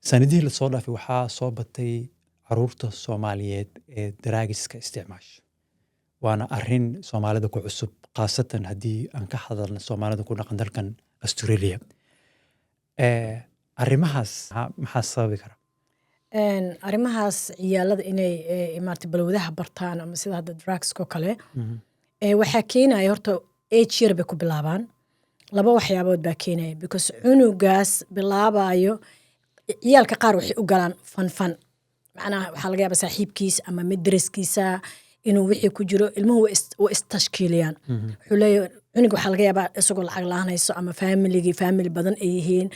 Sanadihii lasoo dhaafay waxaa soo batay caruurta Soomaaliyeed ee daraagiska isticmaasha, waana arrin Soomaalida ku cusub, khaasatan haddii aan ka hadalno Soomaalida ku dhaqan dalkan Australia. Arrimahaas maxaa sababi kara? Arrimahaas ciyaalada inay maarata balwadaha bartaan ama sida hadda drugska oo kale, waxaa keenaya horta age yar bay ku bilaabaan. Laba waxyaabood baa keenaya, because cunugaas bilaabayo, ciyaalka qaar waxay u galaan fun fun, macnaha waxaa laga yaabaa saaxiibkiis ama mid dariskiisa inuu wixii ku jiro. Ilmuhu way istashkiiliyaan. Wuxuu leeyahay cunuga, waxaa laga yaabaa isagoo lacag la-aan hayso ama familigii family badan ay yihiin,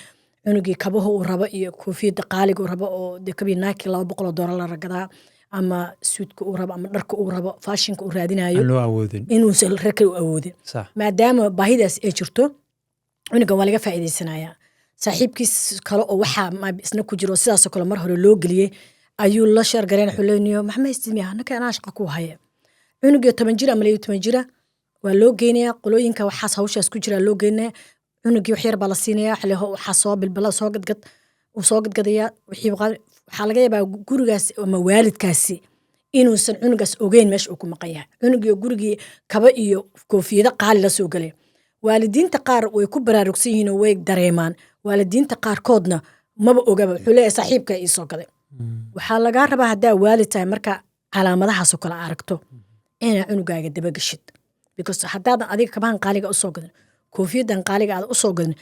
cunugii kabaha uu rabo iyo koofiyadda qaaliga uu rabo oo dee kabii Nike $200 la ragadaa, ama suudka uu rabo ama dharka uu rabo, fashionka uu raadinayo aan loo awoodin, inuusan reer kale u awoodin. Maadaama baahidaas ay jirto, cunuga waa laga faa'iidaysanayaa. Saaxiibkiis kale oo waxaa isna ku jiro, sidaasoo kale mar hore loo geliyey, ayuu la share gareyn. Wuxuu leeyahay, "Maxma haystid miya? Annaka anaa shaqa ku haya." Cunugii 10 jir ama 12 jira waa loo geynayaa qolooyinka waxaas hawshaas ku jira loo geynaya. Cunugii wax yar baa la siinaya, waxa la leeyahay, "Waxaa soo bilbila, soo gadgad." Uu soo gadgadayaa wixii waxaa laga yaabaa gurigaas ama waalidkaasi inuusan cunugaas ogeyn meesha uu ku maqan yahay. Cunugii gurigii kaba iyo koofiyado qaali la soo gelay, waalidiinta qaar way ku baraarugsan yihiin oo way dareemaan. Waalidiinta qaarkoodna maba ogaba. Wuxuu leeyahay, "Saaxiibka ii soo gaday." Waxaa lagaa rabaa haddaa waalid tahay, marka calaamadahaasoo kale aragto, inaa cunugaaga dabageshid, because haddaadan adiga kabahan qaaliga usoo gadin, koofiyadan qaaliga aada usoo gadin,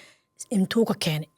intuu ka keenay?